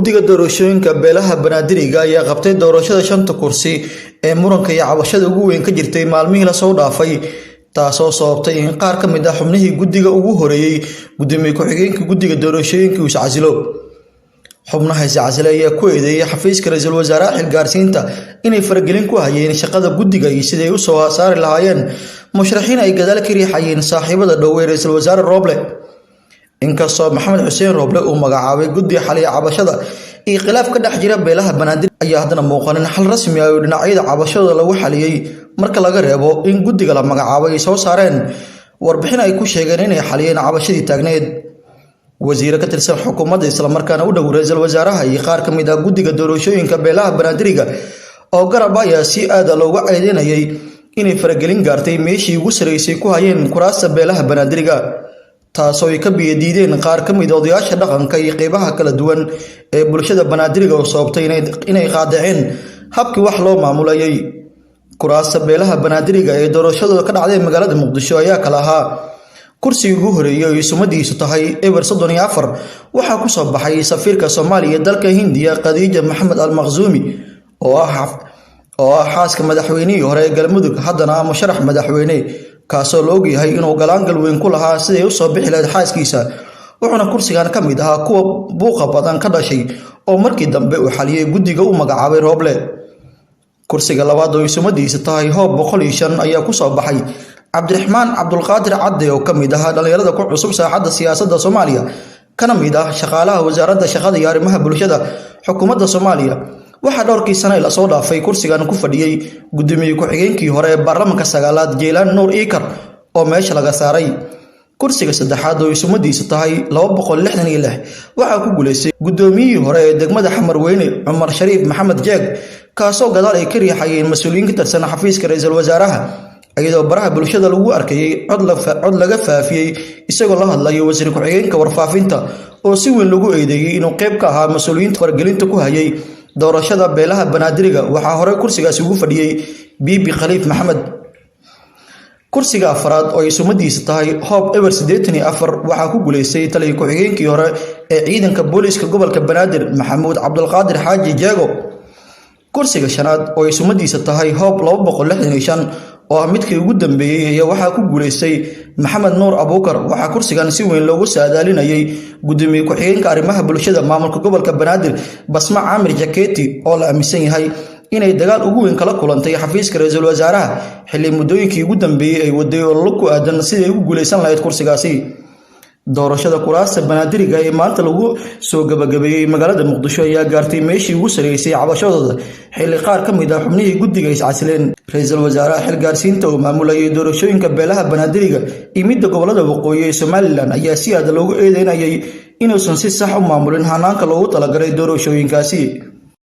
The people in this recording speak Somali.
Guddiga doorashooyinka beelaha Banaadiriga ayaa qabtay doorashada shanta kursi ee muranka iyo cabashada ugu weyn ka jirtay maalmihii la soo dhaafay, taasoo sababtay in qaar ka mid ah xubnihii guddiga ugu horeeyay gudoomiye ku-xigeenka guddiga doorashooyinka uu iscasilo. Xubnaha iscasilay ayaa ku eedeeyay xafiiska ra'iisul wasaaraha xilgaarsiinta inay faragelin ku hayeen shaqada guddiga iyo sidii ay u soo saari lahaayeen musharaxiin ay gadaal ka riixayeen saaxiibada dhow ee ra'iisul wasaare Roble. Inkastoo Maxamed Xuseen Roble uu magacaabay guddi xaliya cabashada iyo khilaaf ka dhex jira beelaha Banaadir, ayaa haddana muuqanin xal rasmi ah oo dhinacyada cabashadooda lagu xaliyey, marka laga reebo in guddiga la magacaabay ay soo saareen warbixin ay ku sheegeen inay xaliyeen cabashadii taagneed. Wasiiro ka tirsan xukuumadda islamarkaana u dhow ra'iisul wasaaraha iyo qaar ka mid ah guddiga doorashooyinka beelaha Banaadiriga oo garab ayaa si aada looga ceedeynayay inay faragelin gaartay meeshii ugu sarreysay ku hayeen kuraasta beelaha Banaadiriga, taasoo ay ka biyo diideen qaar ka mid a odayaasha dhaqanka iyo qeybaha kala duwan ee bulshada Banaadiriga, oo sababtay inay qaadaceen habkii wax loo maamulayay. Kuraasta beelaha Banaadiriga ee doorashadooda ka dhacday magaalada Muqdisho ayaa kala ahaa: kursigii ugu horeeyay oo sumadiisu tahay 034 waxaa ku soo baxay safiirka Soomaaliya ee dalka Hindiya, Khadiija Maxamed Al Maqsuumi, oo ah xaaska madaxweynihii hore ee Galmudug, haddana ah musharax madaxweyne, kaasoo la ogyahay inuu galaangal weyn ku lahaa siday u soo bixi lahayd xaaskiisa. Wuxuuna kursigan ka mid ahaa kuwa buuqa badan ka dhashay oo markii dambe uu xaliyey guddiga u magacaabay Rooble. Kursiga labaad oo sumadiisa tahay hoob 105 ayaa ku soo baxay Cabdiraxmaan Cabdulqaadir Cadde, oo ka mid ahaa dhallinyarada ku cusub saaxadda siyaasadda Soomaaliya, kana mid ah shaqaalaha Wasaaradda Shaqada iyo Arrimaha Bulshada xukuumadda Soomaaliya. Waxaa dhowrkii sane lasoo dhaafay kursigan ku fadhiyey gudoomiye ku-xigeenkii hore ee baarlamaanka sagaalaad, Jeylaan Nuur Iikar, oo meesha laga saaray. Kursiga saddexaad oo sumadiisu tahay 266 waxaa ku guuleystay guddoomiyihii hore ee degmada Xamarweyne, Cumar Shariif Maxamed Jeeg, kaasoo gadaal ay ka riixayeen mas-uuliyiin ka tirsan xafiiska ra'iisul wasaaraha, iyadoo baraha bulshada lagu arkayay cod laga faafiyey isagoo la hadlayo wasiir ku-xigeenka warfaafinta, oo si weyn lagu eedeeyey inuu qayb ka ahaa mas-uuliyiinta faragelinta ku hayay doorashada beelaha Banaadiriga. Waxaa horey kursigaasi ugu fadhiyey Biibi Khaliif Maxamed. Kursiga afraad oo ay sumadiisa tahay hoob 084 waxaa ku guuleystay taliya ku-xigeenkii hore ee ciidanka booliiska gobolka Banaadir, Maxamuud Cabdulqaadir Xaaji Jeego. Kursiga shanaad oo ay sumadiisa tahay hoob 265, oo ah midkii ugu dambeeyey, ayaa waxaa ku guuleystay Maxamed Nuur Abuukar. Waxaa kursigan si weyn loogu saadaalinayay gudoomiye ku-xigeenka arrimaha bulshada maamulka gobolka Banaadir, Basma Caamir Jaketi, oo la aaminsan yahay inay dagaal ugu weyn kala kulantay xafiiska ra'iisul wasaaraha xilli muddooyinkii ugu dambeeyey ay waday ololo ku aadan sidii ay ugu guuleysan lahayd kursigaasi. Doorashada kuraasta Banaadiriga ee maanta lagu soo gabagabeeyey magaalada Muqdisho ayaa gaartay meeshii ugu sareysay cabashadooda, xilli qaar ka mid ah xubnihii guddiga iscasileen. Ra'iisul wasaaraha xilgaarsiinta oo maamulayay doorashooyinka beelaha Banaadiriga iyo midda gobolada waqooyi ee Somaliland ayaa si aad loogu eedeynayay inuusan si sax u maamulin hanaanka loogu talagalay doorashooyinkaasi.